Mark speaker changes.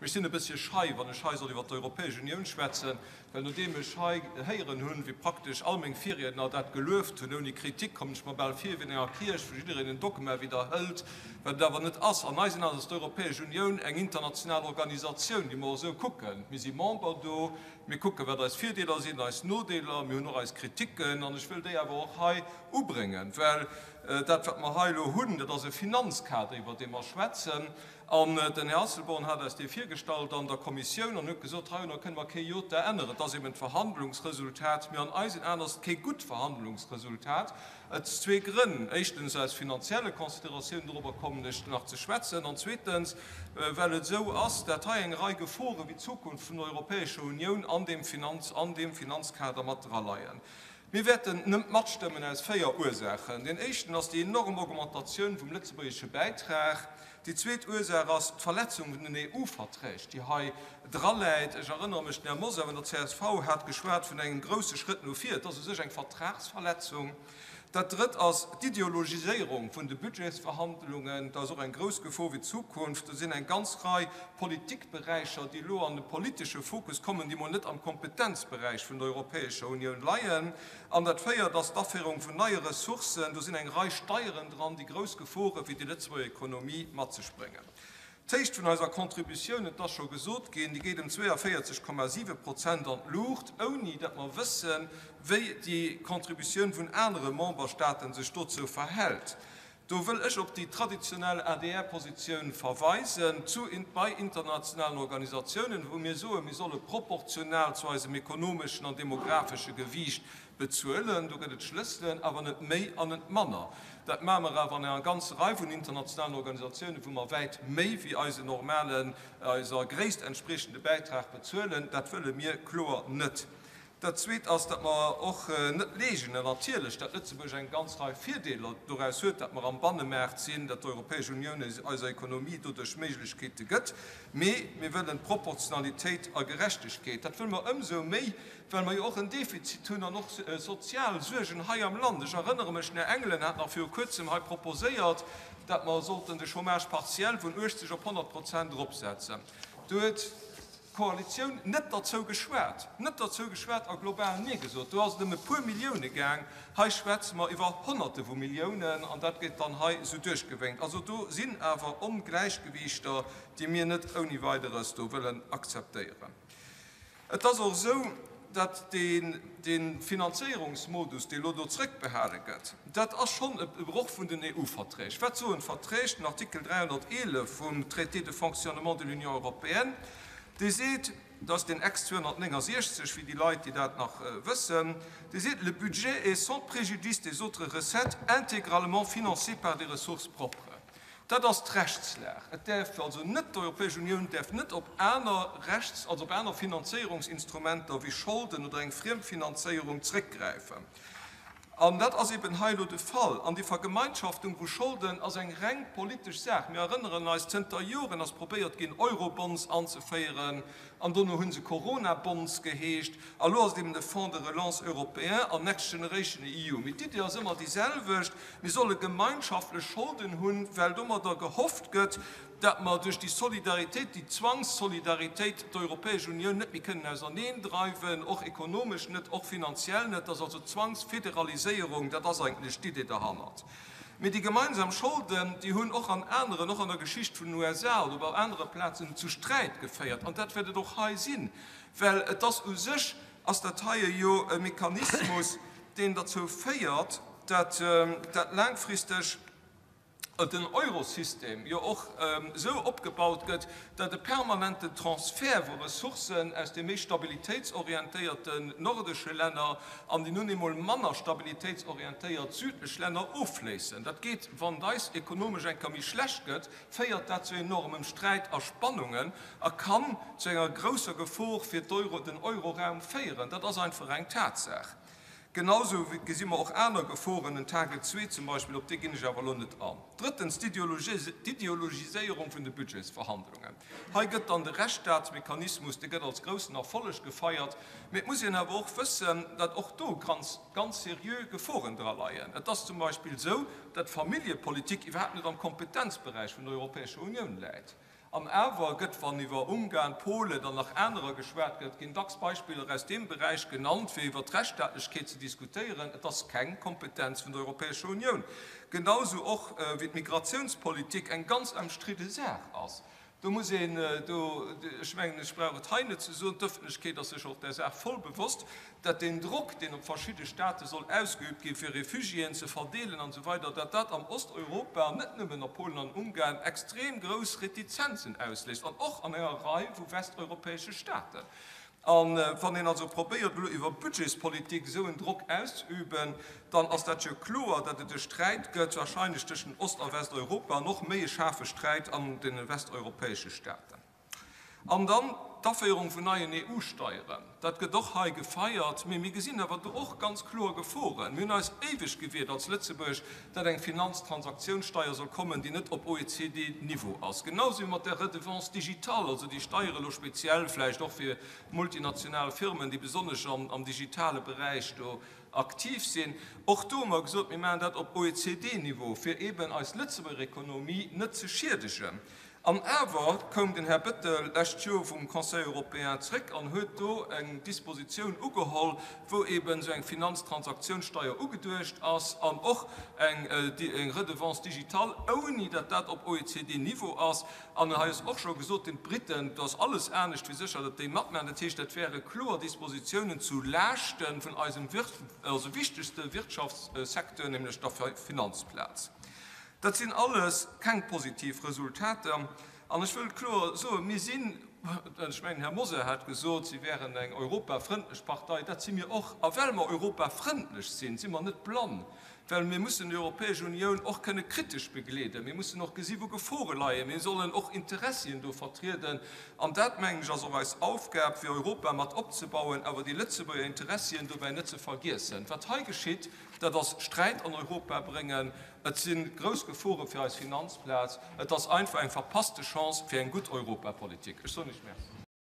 Speaker 1: Mee ech sinn e bëssche schei, wann ech hei soll iwwer d'Europäesch Unioun schwätzen, well nodeem ech hei héieren hunn, wéi praktesch all meng Virriedner dat gelueft hunn, ouni Kritik, kommen ech mer bal vir wéi an enger Kierch, wou jiddereen en Dogma widderhëlt, wat et awer net ass. An eisen Aen ass d'Europäesch Unioun eng international Organisatioun, déi mer och esou kucken. Mir si Member do, mir kucken, wat eis Virdeeler sinn, eis Nodeeler, mir hunn och eis Kritiken, an ech wëll déi awer och hei ubréngen, well dat, wat mer hei elo hunn, dat ass e Finanzkader, iwwer dee mer schwätzen. An den Här Asselborn hat eis dee virgestallt an der Kommissioun an huet gesot, Heirunner kënne mer kee Jota änneren, et ass eben d'Verhandlungsresultat. Mee an eisen Aen ass et kee gutt Verhandlungsresultat. Aus zwee Grënn, éischtens aus finanzielle Consideratiounen, dorobber kommen ech nach ze schwätzen, an zweetens, well et esou ass, dat hei eng Rei Gefore fir d'Zukunft vun der Europäescher Unioun an deem Finanz, an deem Finanzkader mat draleien. Mir wäerten net matstëmmen aus 4 Ursaachen. Deen éischten ass déi enorm Augmentatioun vum lëtzebuergesche Bäitrag. Déi zweet Ursaach ass d'Verletzung vun den EU-Verträg, déi hei draläit. Ech erënnere mech, den Här Mosar vun der csv hat geschwat vun engem grousse Schrëtt no vir. Et ass u sech eng Vertragsverletzung. Dat Drëtt ass d'Ideologiséierung vun de Budgetsverhandlungen. Dat ass och eng grouss Gefor fir d'Zukunft. Do sinn eng ganz Rei Politikberäicher, déi elo an de politesche Fokus kommen, déi mol net am Kompetenzberäich vun der Europäescher Unioun leien. An dat Véiert ass d'Aféierung vun neie Ressourcen. Do sinn eng Rei Steieren dran, déi grouss Gefore fir déi Lëtzebuerger Ekonomie mat sech bréngen. D'Héicht vun eiser Contributioun, et ass scho gesot ginn, déi geet ëm 42,7 Prozent an d'Luucht, ouni datt mer wëssen, wéi déi Contributioun vun anere Memberstaaten sech dozou verhält. Do wëll ech op déi traditionell ADR-Positioun verweisen zu bei internationalen Organisatiounen, wou mir soen, mir solle proportional zu eisem ekonomeschen an demografesche Gewiicht Bezuelen, do gëtt et Schlësselen, awer net méi an net manner. Dat maache mer awer an enger ganzer Rei vun internationalen Organisatiounen, wou mer wäit méi wéi eisen normalen, eiser Gréisst entspriechende Bäitrag bezuelen. Dat wëlle mir kloer net. Dat Zweet ass, datt mer och net leegnen, natierlech, datt Lëtzebuerg eng ganz Rei Virdeeler doraus huet, datt mer am Bannemaart sinn, datt d'Europäesch Unioun eiser Ekonomie doduerch Méiglechkeete gëtt. Mee mir wëllen Proportionalitéit a Gerechtegkeet. Dat wëlle mer ëmsou méi, well mer jo och en Defizit hunn an och sozial Suergen hei am Land. Ech erënnere mech, den Här Engelen hat nach viru Kuerzem hei proposéiert, datt mer sollten de Chômage partiel vun 80 op 100 Prozent eropsetzen. Do huet d'Koalitioun net derzou geschwat, net derzou geschwat a global Nee gesot. Do ass et ëm e puer Millioune gaang. Hei schwätze mer iwwer Honnerte vu Milliounen an dat gëtt dann hei esou duerchgewénkt. Also do sinn awer Ongläichgewiichter, déi mir net ouni Weideres do wëllen akzeptéieren. Et ass och esou, datt dee Finanzéierungsmodus, dee elo do zrëckbehale gëtt, dat ass schonn e Broch vun den EU-Verträg. Wat soen d'Verträg? Den Artikel 311 vum Traité de fonctionnement de l'Union européenne, dee seet, dat ass deen Ex 269, fir déi Leit, déi dat nach wëssen, dee seet, Le budget est sans préjudice des autres recettes intégralement financé par des ressources propres. Dat ass d'Rechtslag. Et däerf also net, d'Europäesch Unioun däerf net op aner Rechts-, also op aner Finanzéierungsinstrumenter wéi Scholden oder eng Friemfinanzéierung zréckgräifen. An dat ass eben hei elo de Fall. An déi Vergemeinschaftung vu Scholden ass eng reng politesch Saach. Mir erënneren eis, zënter Joren ass probéiert ginn, Eurobonds anzeféieren. An dono hu se Corona-Bonds geheescht. A lo ass et eben de Fonds de relance européen an Next Generation EU. Mee d'Iddi ass ëmmer déi selwecht, Mir solle gemeinschaftlech Scholden hunn, well domadder gehofft gëtt, dat mer duerch déi Solidaritéit, déi Zwangssolidaritéit, d'Europäesch Unioun net méi kënnen auserneendreiwen, och ekonomesch net, och finanziell net. Dat ass also d'Zwangsfederaliséierung, dat ass eigentlech d'Idee derhannert. Mee déi gemeinsam Scholden, déi hunn och an aneren, och an der Geschicht vun den USA oder op anere Plazen zu Sträit geféiert. An dat wäert et och hei sinn, well et ass u sech, ass dat heie jo e Mechanismus, deen derzou féiert, dat dat laangfristeg den Eurosystem jo och esou opgebaut gëtt, dat e permanenten Transfert vu Ressourcen aus de méi stabilitéitsorientéierten nordesche Länner an déi nun eemol manner stabilitéitsorientéiert südlech Länner offléissen. Dat geet, wann et eis ekonomesch eng Kéier méi schlecht gëtt, féiert dat zu enormem Sträit a Spannungen a kann zu enger grousser Gefor fir den Euroraum féieren. Dat ass einfach eng Tatsaach. Genausou gesi mer och aner Geforen, den Target zwee zum Beispill, op dee ginn ech awer elo net an. Drëttens, d'Ideologiséierung vun de Budgetsverhandlungen. Hei gëtt dann de Rechtsstaatsmechanismus, dee gëtt als groussen Erfolleg gefeiert, mee et muss een awer och wëssen, datt och do ganz, ganz seriö Geforen dra leien. Et ass zum Beispill esou, datt d'Familljepolitik iwwerhaapt net am Kompetenzberäich vun der Europäescher Unioun läit. An awer gëtt, wann iwwer Ungarn, Polen an nach anerer geschwat gëtt, ginn dacks Beispiller aus deem Beräich genannt, fir iwwer d'Rechtsstaatlechkeet ze diskutéieren. Et ass keng Kompetenz vun der Europäescher Unioun. Genausou och wéi d'Migratiounspolitik eng ganz emstridde Saach ass. Do muss een do, ech mengen, ech brauch et hei net ze soen, d'Ëffentlechkeet ass sech och där Saach voll bewosst, datt deen Drock, deen op verschidde State soll ausgeübt ginn, fir Refugiéen ze verdeelen an esou weider, datt dat am Osteuropa, net nëmmen a Polen an Ungarn, extrem grouss Retizenzen ausléist, an och an enger Rei vu westeuropäesche Staten. A wann een also probéiert elo iwwer Budgetspolitik esou en Drock auszeüben, dann ass dat jo kloer, datt et e Sträit gëtt, wahrscheinlech tëschent Ost a Westeuropa, an och méi e schaarfe Sträit an deene westeuropäesche Staten. An dann d'Aféierung vun neien EU-Steieren, dat gëtt och hei gefeiert, mee mir gesinn awer do och ganz kloer Geforen. Mir hunn eis éiweg gewiert als Lëtzebuerg, datt eng Finanztransaktionssteier soll kommen, déi net op OECD-Niveau ass. Genau esou wéi mat der Redevance digitale, also déi Steier elo speziell vläicht och fir multinational Firmen, déi besonnesch am digitale Beräich do aktiv sinn. Och do hu mer gesot, mir maachen dat op OECD-Niveau, fir eeben eis Lëtzebuerger Ekonomie net ze schiedegen. An awer koum den Här Bettel lescht Joer vum Conseil européen zréck an huet do eng Dispositioun ugeholl, wou eben esou eng Finanztransaktionssteuer ugeduecht ass an och eng Redevance digitale, ouni datt dat op OECD-Niveau ass. An hei ass och scho gesot ginn, d'Briten, do ass alles anescht wéi sécher, datt déi matmaachen. Dat heescht, dat wäre kloer Dispositiounen zu Laaschte vun eisem wichtegste Wirtschaftssecteur, nämlech der Finanzplaz. Dat sinn alles keng positiv Resultater. An ech wëll kloer soen, Mir sinn, ech mengen, Här Mosar hat gesot, si wären eng europafrëndlech Partei, dat si mir och. A well mer europafrëndlech sinn, si mer net blann, well mir mussen déi Europäesch Unioun och kënne kritesch begleeden. Mir mussen och gesi wou Gefore leien. Mir sollen och Interessien do vertrieden. An dat, mengen ech, ass och eis Aufgab, fir Europa mat opzebauen, awer déi Lëtzebuerger Interessien dobäi net ze vergiessen. Wat hei geschitt, dat ass Sträit an Europa bréngen. Et si grouss Gefore fir eis Finanzplaz. Et ass einfach eng verpasste Chance fir eng gutt Europapolitik. Ech soen Iech Merci.